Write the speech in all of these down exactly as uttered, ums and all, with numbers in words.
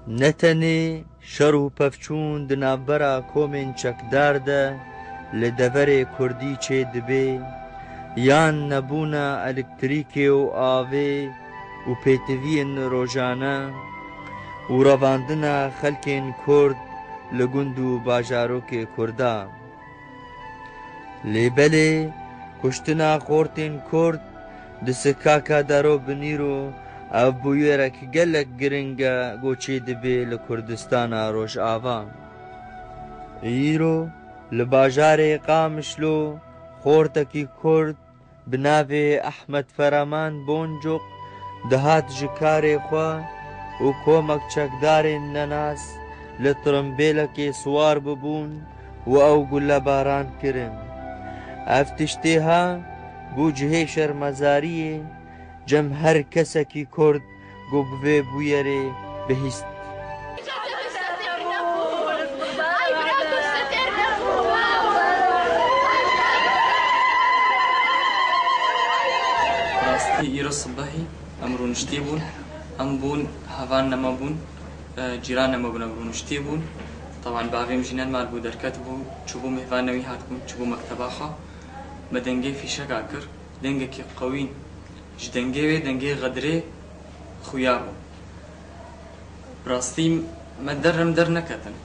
Ne tenê şer û pevçûn di navbera komên çekdar de li deverê kurdî çê dibe, yan nebûna elektrîkê û avê û pêtiviyên rojane û revandina xelkên kurd li gund û bajarokê kurda. Lê belê kuştina xortên kurd di sikaka daro binîro ev bûyerek gelek giring e ku çê dibe li Kurdistana Rojava. Îro li bajarê Qamişlo xortekî kurd bi navê Ehmed Feraman Boncuk dihat ji karê xwe û komek çekdarên nenas li tirimbêlekê siwar bibûn û ew gulebaran kirin. Ev tiştê ha bû cihê şermezariyê cem her kesekî kurd ku bi vê bûyerê bihîst. Rastî îro sibehî em rûniştî bûn. Em bûn hevan nema bûn, e, cîran nema bûn, em rûniştî bûn. Teban bavê min jî nema bû, derket bû, çûbû mêvanê wî hatibûn, çûbû mekteba xwe. Me dengê fîşeka kir, dengekî qewî. Ji dengê wê, dengê Xedirê xuya bû. Bi rastî me der, em derneketin.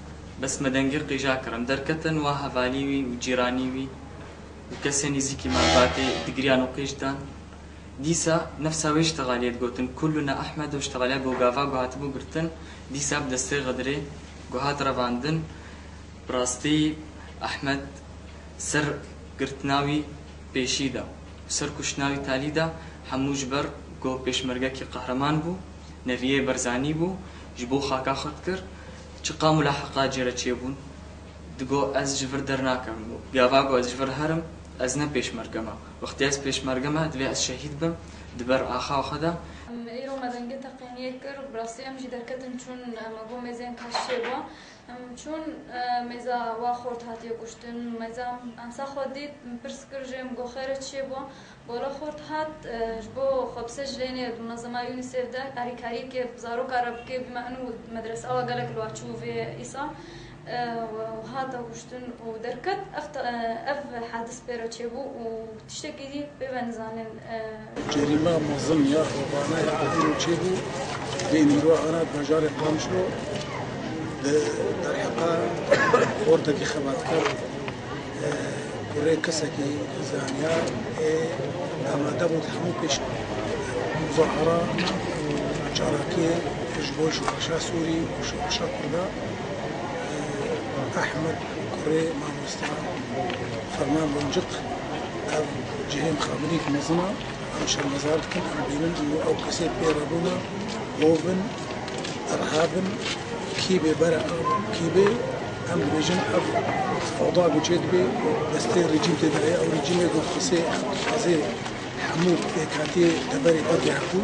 Bes me dengê qîja kir. Em derketin, wa hevalî wî û cîranî wî û kesên nîzîkî malbatê digiriyan û qîj dan. Dîsa nefsa wê ştexaliyê digotin, "Kulluna Ahmed", û ştexaliya ku gava ku hatibû girtin, dîsa bi destê Xedirê ku hat revandin. Bi rastî Ehmed ser girtina wî pêşî de, ser kuştina wî talî de, hemû ji ber ku pêşmergekî qehreman bû, neviyê Barzanî bû, ji bo xaka xwe dikir, çiqa mulahiqa cê re çêbûn, digo, "Ez ji vir dernakim." Gava ku ez ji vir herim, ez ne pêşmerge me. Wextê ez pêşmerge me, divê ez şehîd bim, di ber axa xwe de. Em îro me dengê teqîniyê kir, bi rastî em jî derketin çûn, me got mêzên kaş çêbû. Em çûn, e, mêza wa xort hatiye kuştin, mêza em ensa xwe dît, em pirs kir jê, em got, "Xêr e, çi çêbû?" Gola xort hat, e, ji bo xwepse ji lênê di munezema UNICEF de alîkariyekê bi zaroka re bike, bîma inu medresa wa gelek li wa çû vê îsa, e, û hate kuştin û derket. Ev te-, e, ev hadis pê re çêbû û tiştekî dî pê ve nizanin, e. Cerîma mezin ya xovane ya ku îro çêbû, bên îro ana bajarê Qamişlo di derheqa xortekî xebatkar, e, kurê kesekî zanyar ê amade bû di hemû pêş muzahara û çalakiyê ji bo şoreşa Sûrî û şoreşa Kurda, e, Ehmed kurê mamosta Ferman Boncuk, ev cihê mixabinîk mezin e. Em şermezar dikin, em bînin û ew kesê pê re bûne, hov in, irhab in, kî bê bere ew, kî bê, em dibêjin ev fewda ku çê dibe, destê rejîm tê de ye, ew rejîmê ku dixwazê, dixwazê hemû pêkhatiyê teberê xwe dihebû.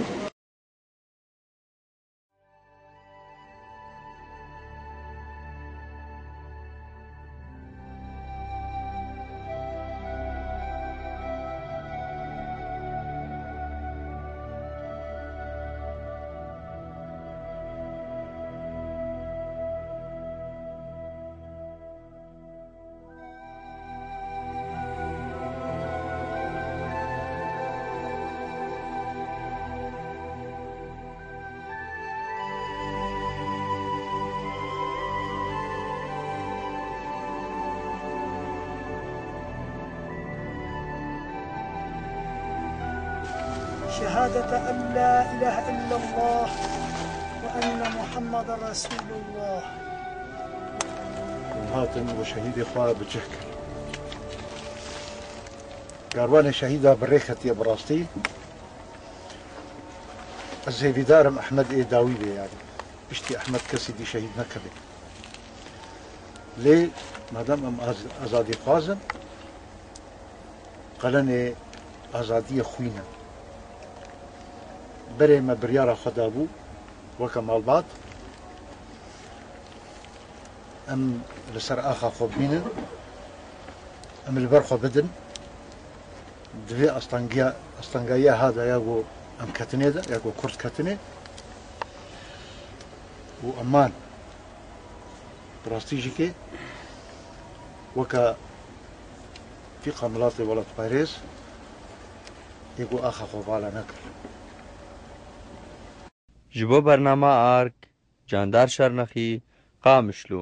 شهادة أن لا إله إلا الله وأن محمدا رسول الله. Hûn hatin û şehîdê xwe bi cih kir. Karwanê şehîda bi rê xetiye bi rastî. Ez hêvîdar im Ehmed ê dawî bê, yanî piştî Ehmed kesî dî şehîd nekeve. Lê madem em az-, azadîxwaz in, qelenê azadiyê xwîn in. Berê me biryara xwe dabû weke malbat. Em li ser axa xwe bimînin, em li ber xwe bidin. Di vê astangiya, astangayiya ha de ya ku em ketinê de, ya ku Kurd ketinê, û eman. Bi rastî jî ke weke fîqa milatê welatparêz ê ku axa xwe vala nekir. Ji bo bernama Ark, Candar Şernexî, Qamişlo.